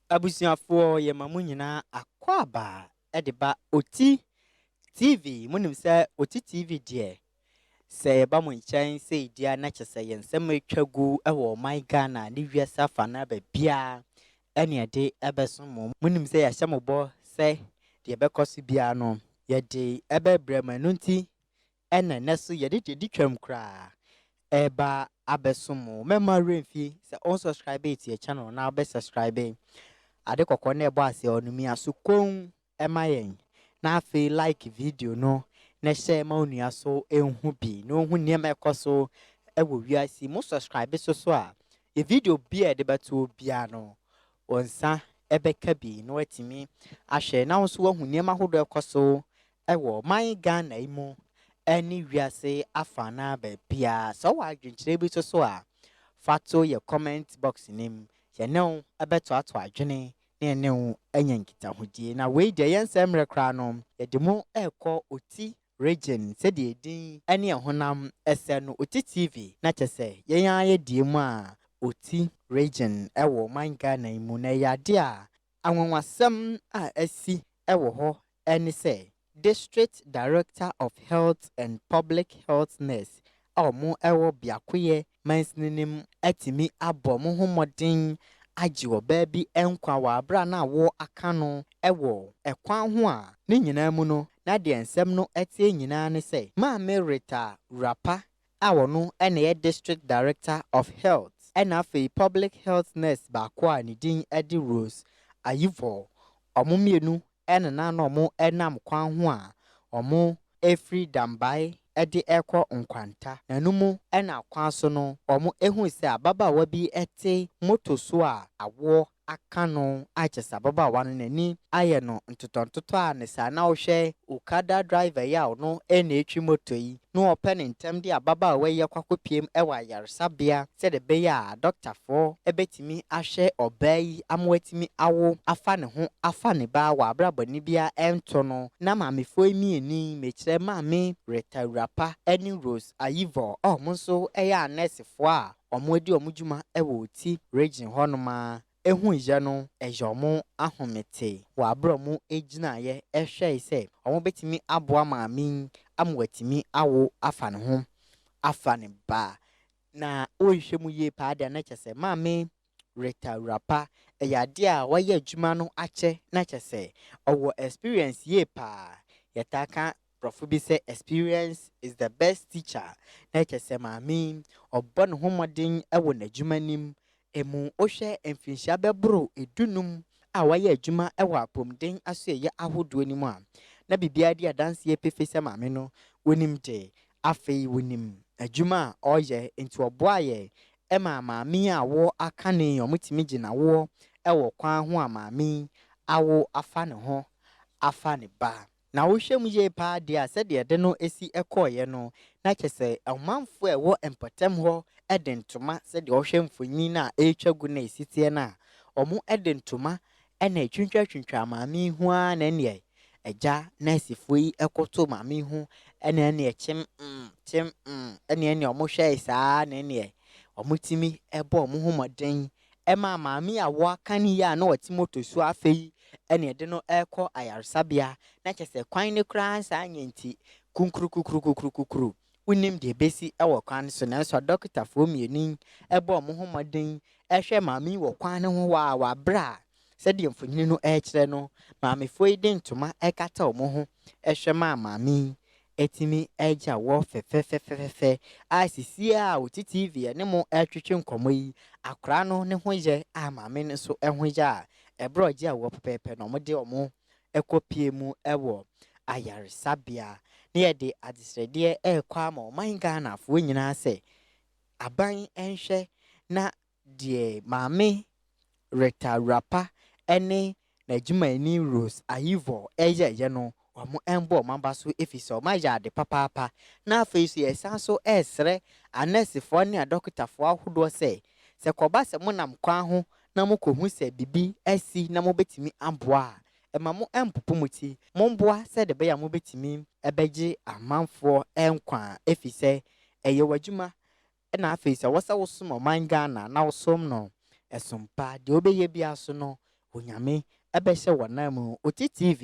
Abusuafoɔ yɛma mo nyinaa akwaaba de ba Oti TV. Monim sɛ Oti TV deɛ sɛ yɛba mo nkyɛn sei deɛ na kyɛ sɛ yɛn nsɛm atwa gu wɔ ɔman Ghana ne wiase afa no baabiara ɛne ɛde ɛbɛso mo. Monim sɛ yɛahyɛ mo bɔ sɛ deɛ ɛbɛkɔ so biara no yɛde ɛbɛbrɛ mo ɛno nti ɛna ɛnɛ so yɛde deɛ ɛdi twam koraa ɛreba abɛso mo. Mɛma werɛ mfi sɛ ɔnsubscribe to yɛ channel na wobɛ subscribe. Ade kɔkɔɔ na ɛbɔ aseɛ ɔno mia so komm ɛma yɛn. Na afei like video no na hyɛ ma onua so ɛnhu bi na ɔnhu nneɛma ɛkɔ so ɛwɔ wiase. Mo subscribe so so a yɛ video bi a yɛde bɛto biara no wɔn nsa ɛbɛka bi na watumi ahwɛ na nso wahu nneɛma ahodoɔ ɛkɔ so ɛwɔ ɔman Ghana yi mu ɛne wiase afa na baabiara. Sɛ ɔwɔ adwenkyerɛ bi nso so a fa to yɛ comment box nim yɛne wo ɛbɛtoato adwene na yɛne wo anya nkitahodie. Na wei deɛ yɛn nsɛm mmerɛ koraa no yɛde mo ɛrekɔ Oti Region sɛdeɛ edin ɛne ɛhonam ɛsɛ no Oti TV na kyɛ sɛ yɛn ara yɛdie mu a Oti Region ɛwɔ ɔman Ghana yi mu na ɛyɛ ade a anwanwasɛm a asi ɛwɔ hɔ ɛne sɛ District Director of Health and Public Health Nurse a wɔn ɛwɔ Biakoyɛ mansini no mu atumi abɔ wɔn ho mmɔden agye ɔbaa bi nkwa wɔ abere a na awoɔ aka no ɛwɔ ɛkwan ho a ne nyinaa mu no na deɛ nsɛm no ɛteɛ nyinaa ne sɛ Maame Rita Wurapa a wɔno ɛna ɛyɛ District Director of Health ɛna afei Public Health Nurse baako a ne din ɛde Rose Ayivɔ ɔmo mmienu ɛna na na ɔmo ɛnam kwan ho a ɔmo efiri Dambae ɛde ɛkɔ Nkwanta na no mu ɛna kwan so no ɔmo ehu sɛ ababaawa bi ɛte moto so a awoɔ aka no akyɛ sɛ ababaawa no n'ani ayɛ no ntotɔntotɔ a ne saa na wohwɛ okada driver yi a ɔno ɛna etwi moto yi na ɔpɛ ne ntɛm de ababaawa yi akɔ akɔpiem ɛwɔ ayaresabea sɛdeɛ ɛbɛyɛ a dɔktafoɔ ɛbɛtumi ahwɛ ɔbaa yi ama watumi awo afa ne ho afa ne ba wɔ abrabɔne biara ɛnto no na maamefoɔ yi mmienu mekyerɛ Maame Rita Wurapa ɛne Rose Ayivɔ a ɔmo nso ɛyɛ anɛɛsefoɔ a ɔmo adi ɔmo dwuma ɛwɔ Oti Region hɔnom a ehu yɛ no ɛyɛ ɔmo ahomete wɔ abere a ɔmo gyinaeɛ ɛhwɛe sɛ ɔmo bɛtumi aboa maame yi ama watumi awo afa ne ho afa ne ba na ɔrehwɛ mu yie paa deɛ na kyerɛ sɛ Maame Rita Wurapa ɛyɛ adeɛ a wayɛ adwuma no akyɛ na kyerɛ sɛ ɔwɔ experience yie paa. Yɛtaa ka borɔfo bi sɛ "Experience is the best teacher" na kyerɛ sɛ maame yi ɔbɔ ne ho mmɔden ɛwɔ n'adwuma nim emu. Wohwɛ mfinhyia bɛboro 15 a wayɛ adwuma ɛwɔ apɔmuden asoɛyɛ ahodoɔ no mu a na biribiara di adanseɛ pefe sɛ maame no wɔnim de afei wɔnim adwuma a ɔreyɛ nti ɔboa yɛ ɛma maame a wɔ aka ne ɔmotumi gyina woɔ ɛwɔ kwan ho a maame yi awo afa ne ho afa ne ba. Na wohwɛ mu yie paa deɛ a sɛdeɛ ɛde no esi ɛkɔɔeɛ no na kyerɛ sɛ ɔmanfoɔ a ɛwɔ mpɔtam hɔ ɛde ntoma sɛdeɛ ɔhwɛ mfonyin no a ɛretwa gu na esi teɛ no a ɔmo ɛde ntoma ɛna etwintwatwintwa maame yi ho ara na ɛneɛ agya nɛɛsefoɔ yi ɛkoto maame yi ho ɛna ɛneɛ kyem kyem ɛne ɛneɛ ɔmo hwɛɛ saa na ɛneɛ ɔmo tumi ɛbɔ ɔmo ho mmɔden ɛma maame a wɔaka ne yie a na ɔte moto so afei ɛne ɛde no ɛrekɔ ayaresabea na kyerɛ sɛ kwan no koraa nsaa nyɛ nti kunkuru kukuru kukuru kukuru wonim deɛ ɛbɛsi ɛwɔ kwan no so. Nanso adɔkotafoɔ mmienu yi ɛbɔ ɔmo ho mmɔden ɛhwɛ maame yi wɔ kwan no ho hɔ a wɔ a sɛdeɛ mfonini no ɛrekyerɛ no maamefoɔ yi de ntoma ɛkata wɔn ho ɛhwɛ maa maame yi ɛtumi ɛgya wɔ fɛfɛɛfɛfɛfɛ a sisi a Oti TV ɛne mo ɛretwetwe nkɔmɔ yi akwaraa no ne ho yɛ a maame no nso ɛho yɛ a ɛberɛ a ɔgye awɔ pɛpɛɛpɛ na wɔde wɔn ɛkɔ mu ɛwɔ ayaresabea na yɛde adesrɛdeɛ ɛrekɔ ama ɔman Ghanafoɔ nyinaa sɛ aban nhwɛ na deɛ Maame Rita Wurapa ɛne n'adwumayɛni Rose Ayivɔ ɛyɛɛyɛ no wɔn mbɔ wɔn aba so efi sɛ wɔn ayɛ ade papaapa. Na afei so yɛsan so ɛresrɛ anɛɛsefoɔ ne adɔkotafoɔ ahodoɔ sɛ sɛ kɔba sɛ monam kwan ho na mokɔhu sɛ biribi asi na mobɛtumi aboa a ɛma mo mpopo mo ti momboa sɛdeɛ ɛbɛyɛ a mobɛtumi ɛbɛgye amanfoɔ nkwa efi sɛ ɛyɛ w'adwuma ɛna afei sɛ wɔsɛ wosom ɔman Ghana na wosom no ɛsom pa deɛ wobɛyɛ biara so no. Onyame bɛhyɛ wɔn nan mu. Oti TV,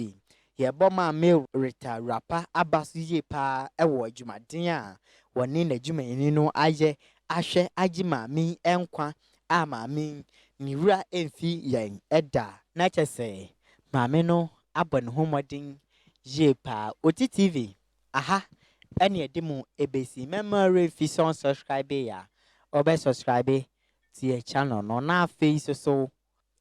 yɛbɔ Maame Rita Awurapa aba so yie paa wɔ adwumaden a wɔne n'adwumayɛni no ayɛ ahwɛ agye maame yi nkwa a maame yi ne wura mfi yɛn da. Na kyerɛ sɛ maame no abɔ ne ho mmɔden yie paa. Oti TV, aha ɛne ɛde mo ɛbɛsi. Mɛma werɛ mfi sɛ ɔnsubscribe a, ɔbɛ subscribe to yɛ channel no na afei nso so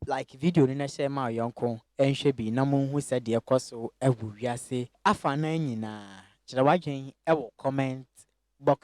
like video no na hyɛ ma wo yɔnko nhwɛ bi na monhu sɛdeɛ ɛkɔ so wɔ wiase afanan nyinaa. Kyerɛ w'adwene wɔ comment box.